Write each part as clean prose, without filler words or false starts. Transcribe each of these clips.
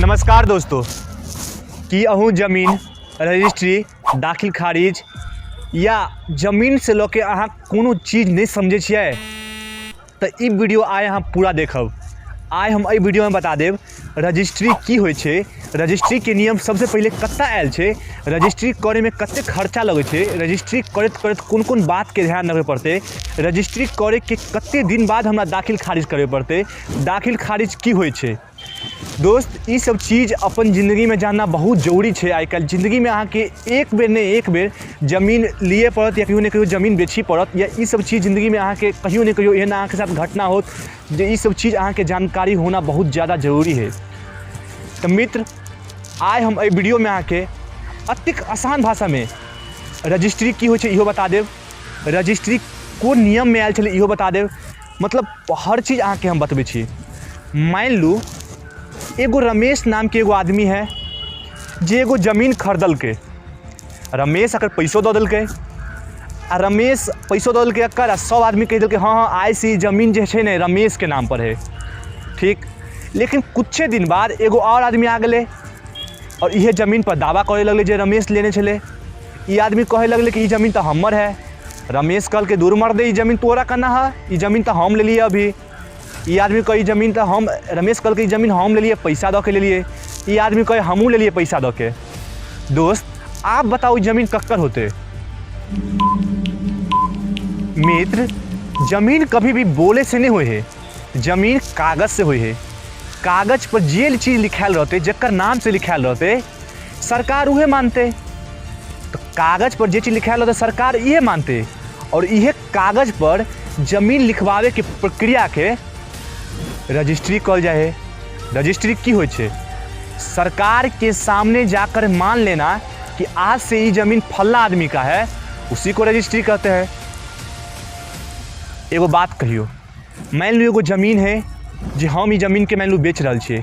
नमस्कार दोस्तों, की अहूँ जमीन रजिस्ट्री दाखिल खारिज या जमीनसँ लऽ के अहाँ कोनो चीज नहि समझै छियै तऽ ई वीडियो आइ अहाँ पूरा देखब। आइ हम एहि वीडियोमे बता देब रजिस्ट्री की होइ छै, रजिस्ट्रीके नियम सबसँ पहिले कतऽ आयल छै, रजिस्ट्री करैमे कतेक खर्चा लगै छै, रजिस्ट्री करैत करैत कोन कोन बातके ध्यान रखै पड़तै, रजिस्ट्री करैके कतेक दिन बाद हमरा दाखिल खारिज करबै पड़तै, दाखिल खारिज की होइ छै। दोस्त, ई सब चीज अपन जिन्दगीमे जानना बहुत जरूरी छै। आइ काल्हि जिन्दगीमे अहाँके एक बेर नहि एक बेर जमीन लिए पड़त या कहियो ने कहियो जमीन बेचही पड़त, या ई सब चीज जिन्दगीमे अहाँके कहियो ने कहियो एहन अहाँके साथ घटना होत जे ई सब चीज अहाँके जानकारी होना बहुत ज़्यादा जरूरी है। तऽ मित्र, आइ हम एहि वीडियोमे अहाँके अतेक आसान भाषामे रजिस्ट्री की होइ छै इहो बता देब, रजिस्ट्री कोन नियममे आयल छलै इहो बता देब, मतलब हर चीज अहाँके हम बतबै छी। मानि लू एगो रमेश नामके एगो आदमी है जे एगो जमीन खरीदलकै। रमेश अगर पैसो दऽ देलकै आ रमेश पैसो दऽ देलकै एकर, आ सब आदमी कहि देलकै हँ हँ आइसँ ई जमीन जे छै ने रमेशके नामपर है, ठीक। लेकिन किछे दिन बाद एगो आओर आदमी आ गेलै आओर इहे जमीनपर दावा करै लगलै जे रमेश लेने छलै। ई आदमी कहै लगलै कि ई जमीन तऽ हमर है। रमेश कहलकै दूर मर दे, ई जमीन तोरा केना है, ई जमीन तऽ हम लेलियै अभी। ई आदमी कहै ई जमीन तऽ हम, रमेश कहलकै ई जमीन हम लेलियै, पैसा दऽ के लेलियै। ई आदमी कहै हमहूँ लेलियै पैसा दऽ के। दोस्त, आब बताउ ई जमीन ककर होतै? मित्र, जमीन कभी भी बोले से नहीं होए है, जमीन कागज से होए है। कागज पर जे चीज लिखायल रहतै, जकर नाम से लिखायल रहतै, सरकार उहे मानतै। तऽ कागज पर जे चीज लिखायल रहतै सरकार इहे मानतै, और इहे कागज पर जमीन लिखवावे के प्रक्रिया के रजिस्ट्री कहल जाइ है। रजिस्ट्री की होइ छै? सरकार के सामने जाकर मान लेना कि आज से ई जमीन फल्ला आदमी का है, उसी को रजिस्ट्री कहते हैं। एगो बात कहियो, मानि लू एगो जमीन है जे हम ई जमीनके मानि लू बेच रहल छियै,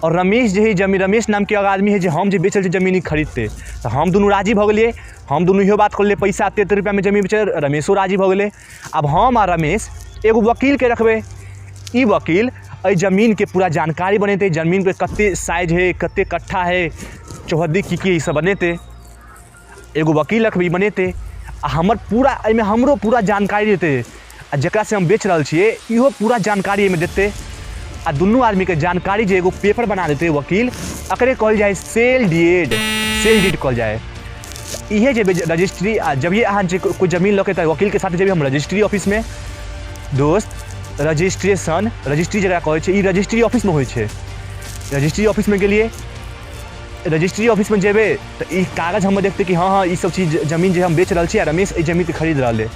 और रमेश जे है जमीन, रमेश नामके एगो आदमी है जे हम जे बेच रहल छियै जमीन ई खरीदतै, तऽ हम दुनू राजी भऽ गेलियै, हम दुनू इहो बात करलियै पैसा एते एते रुपैआमे जमीन बेचै, रमेशो राजी भऽ गेलै। आब हम आ रमेश एगो वकीलके रखबै। ई वकील एहि जमीनके पूरा जानकारी बनेतै, जमीनके कते साइज है, कते कट्ठा है, चौहद्दी की की ई सब बनेतै। एगो वकील रखबै, ई बनेतै आ हमर पूरा एहिमे हमरो पूरा जानकारी देतै, आ जकरासँ हम बेच रहल छियै इहो पूरा जानकारी एहिमे देतै, आ दुनू आदमीके जानकारी जे एगो पेपर बना देतै वकील, एकरे कहल जाइ है सेल डीड, सेल डीड कहल जाइ है। इहे जे रजिस्ट्री, आ जब ये अहाँ जे कोइ जमीन लऽ के तऽ वकीलके साथ जेबै हम रजिस्ट्री ऑफिसमे। दोस्त, रजिस्ट्रेशन, रजिस्ट्री जकरा कहै छै, ई रजिस्ट्री ऑफिसमे होइ छै। रजिस्ट्री ऑफिसमे गेलियै, रजिस्ट्री ऑफिसमे जेबै तऽ ई कागज हमर देखतै कि हँ हँ ई सब चीज जमीन जे हम बेच रहल छी आ रमेश एहि जमीनके खरीद रहल अइ।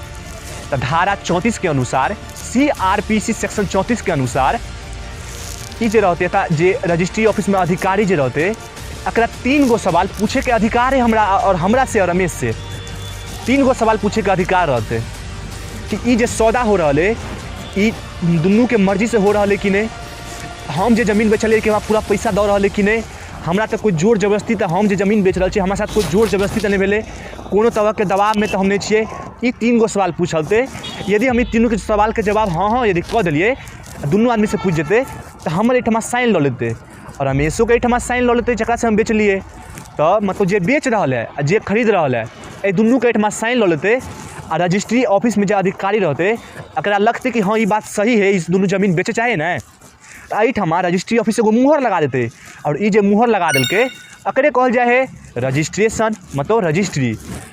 तऽ धारा 34 के अनुसार, CRPC section 34 के अनुसार ई जे रहतै तऽ जे रजिस्ट्री ऑफिसमे अधिकारी जे रहतै एकरा 3 गो सवाल पूछैके अधिकार है हमरा और हमरा से और रमेश से 3 गो सवाल पूछैके अधिकार रहतै कि ई जे सौदा हो रहल है ई दुनूके मर्जी से हो रहल है कि नहि, हम जे जमीन बेचलियै कि हमरा पूरा पैसा दऽ रहल है कि नहि, हमरा तऽ कोइ जोर जबरदस्ती तऽ हम जे जमीन बेच रहल छी हमरा साथ कोइ जोर जबरदस्ती तऽ नहि भेलै, कोनो तरहके दबावमे तऽ हम नहि छियै। ई 3 गो सवाल पूछलतै। यदि हम ई तीनूके सवालके जवाब हँ हँ यदि कऽ देलियै, दुनू आदमीसँ पूछि जेतै तऽ हमर एहिठमा साइन लऽ लेतै आओर रमेशोके एहिठमा साइन लऽ लेतै जकरासँ हम बेचलियै। तऽ मतलब जे बेच रहल है आ जे खरीद रहल है एहि दुनूके एहिठमा साइन लऽ लेतै आ रजिस्ट्री ऑफिसमे जे अधिकारी रहतै एकरा लगतै कि हँ ई बात सही है, ई दुनू जमीन बेचै चाहै ने, तऽ एहिठमा रजिस्ट्री ऑफिस एगो मुहर लगा देतै आओर ई जे मुहर लगा देलकै एकरे कहल जाइ है रजिस्ट्रेशन, मतलब रजिस्ट्री।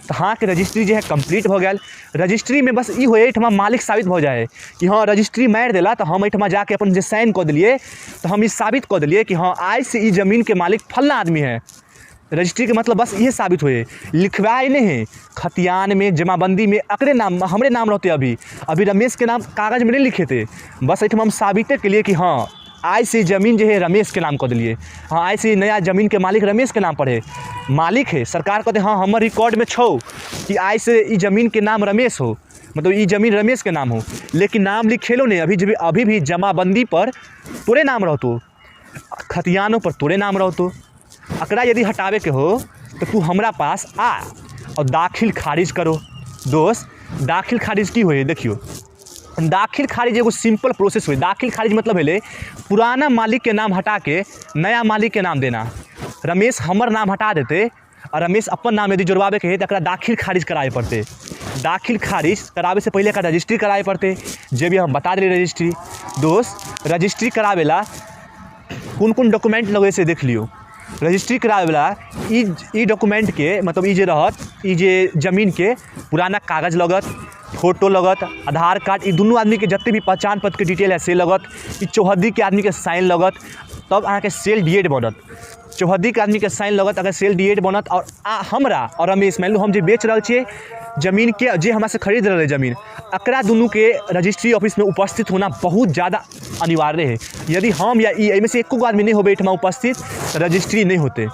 तऽ अहाँके रजिस्ट्री जे है कम्प्लीट भऽ गेल। रजिस्ट्रीमे बस ई होइ एहिठमा मालिक साबित भऽ जाइ है कि हँ रजिस्ट्री मारि देला तऽ हम एहिठमा जाके अपन जे साइन कऽ देलियै तऽ हम ई साबित कऽ देलियै कि हँ आइसँ ई जमीनके मालिक फल्लाँ आदमी है। रजिस्ट्रीके मतलब बस इहे साबित होइ है, लिखबाइ नहि है खतियानमे जमाबन्दीमे एकरे नाम हमरे नाम रहतै। अभी अभी रमेशके नाम कागजमे नहि लिखेतै, बस एहिठमा हम साबिते केलियै कि हँ आइसँ जमीन जे है रमेशके नाम कऽ देलियै, हँ आइसँ नया जमीनके मालिक रमेशके नामपर है, मालिक है। सरकार कहतै हँ हमर रिकॉर्डमे छौ कि आइसँ ई जमीनके नाम रमेश हो, मतलब ई जमीन रमेशके नाम हो, लेकिन नाम लिखेलो नहि, अभी अभी भी जमाबन्दीपर तोरे नाम रहतौ, खतियानोपर तोरे नाम रहतौ। एकरा यदि हटाबैके हो तऽ तू हमरा पास आ आओर दाखिल खारिज करो। दोस्त, दाखिल खारिज की होइ है देखियौ, दाखिल खारिज एगो सिंपल प्रोसेस होइ। दाखिल खारिज मतलब भेलै पुराना मालिकके नाम हटाके नया मालिकके नाम देना। रमेश हमर नाम हटा देतै आ रमेश अपन नाम यदि जोड़बाबैके हइ तऽ एकरा दाखिल खारिज कराबे पड़तै। दाखिल खारिज कराबैसँ पहिले एकरा रजिस्ट्री कराबे पड़तै, जे भी हम बता देलियै रजिस्ट्री। दोस्त, रजिस्ट्री कराबै ला कोन कोन डॉक्यूमेंट लगै से देख लियौ। रजिस्ट्री कराबैवला ई ई डॉक्यूमेंटके मतलब ई जे रहत, ई जे जमीनके पुराना कागज लगत, फोटो लगत, आधार कार्ड, ई दुनू आदमीके जतेक भी पहचान पत्रके डिटेल हइ से लगत, ई चौहद्दीके आदमीके साइन लगत, तब अहाँके सेल डीड बनत। चौहद्दीके आदमीके साइन लगत अगर सेल डीड बनत। आओर हमरा आओर रमेश, मानि लू हम जे बेच रहल छियै जमीनके, जे हमरासँ खरीद रहल हइ जमीन, एकरा दुनूके रजिस्ट्री ऑफिसमे उपस्थित होना बहुत जादा अनिवार्य हइ। यदि हम या ई एहिमेसँ एको गो आदमी नहि होबै एहिठमा उपस्थित तऽ रजिस्ट्री नहि होतै।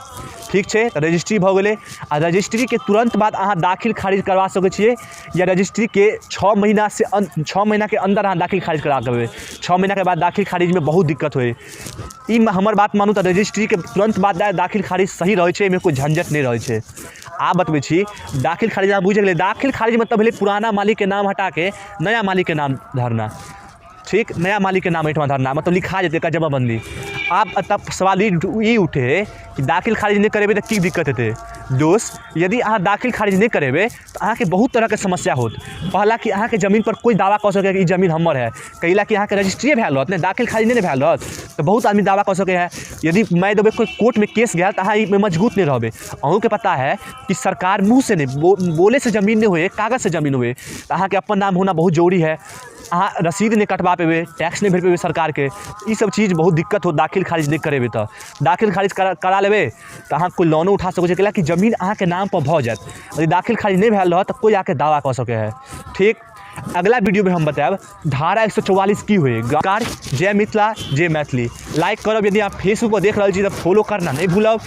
ठीक छै? तऽ रजिस्ट्री भऽ गेलै आ रजिस्ट्रीके तुरन्त बाद अहाँ दाखिल खारिज करबा सकै छियै, या रजिस्ट्रीके 6 महीनासँ 6 महीनाके अन्दर अहाँ दाखिल खारिज करा देबै। 6 महीनाके बाद दाखिल खारिजमे बहुत दिक्कत होइ। ई हमर बात मानू तऽ रजिस्ट्रीके तुरन्त बाद दाखिल खारिज सही रहै छै, एहिमे कोइ झंझट नहि रहै छै। आब बतबै छी दाखिल खारिज अहाँ बुझि गेलियै। दाखिल खारिज मतलब भेलै पुराना मालिकके नाम हटाके नया मालिकके नाम धरना। ठीक, नया मालिकके नाम एहिठमा धरना मतलब लिखा जेतै एकर जमाबंदी। आब तब सवाल ई उठे है कि दाखिल खारिज नहि करेबै तऽ की दिक्कत हेतै। दोस्त, यदि अहाँ दाखिल खारिज नहि करेबै तऽ अहाँके बहुत तरहके समस्या होत। पहला कि अहाँके जमीनपर कोइ दावा कऽ सकैए कि ई जमीन हमर है, कैला कि अहाँके रजिस्ट्रिए भेल रहत ने, दाखिल खारिज नहि ने भेल रहत, तऽ बहुत आदमी दावा कऽ सकै है। यदि मानि देबै कोइ कोर्टमे केस गेल तऽ अहाँ एहिमे मजबूत नहि रहबै। अहूँके पता है कि सरकार मुँहसँ नहि बोलैसँ जमीन नहि होइ है, कागजसँ जमीन होइ है। तऽ अहाँके अपन नाम होना बहुत जरूरी है। अहाँ रसीद नहि कटबा पेबै, टैक्स नहि भरि पेबै सरकारके, ई सब चीज बहुत दिक्कत होत दाखिल खारिज नहि करेबै तऽ। दाखिल खारिज करा लेबै तऽ अहाँ कोइ लोनो उठा सकै छी, कैलाकि जमीन अहाँके नामपर भऽ जायत। यदि दाखिल खारिज नहि भेल रहत तऽ कोइ आके दावा कऽ सकै है। ठीक, अगला वीडियोमे हम बतायब धारा 144 की होइ। जय मिथिला, जय मैथिली। लाइक करब, यदि अहाँ फेसबुकपर देख रहल छी तऽ फॉलो करना नहि भूलब।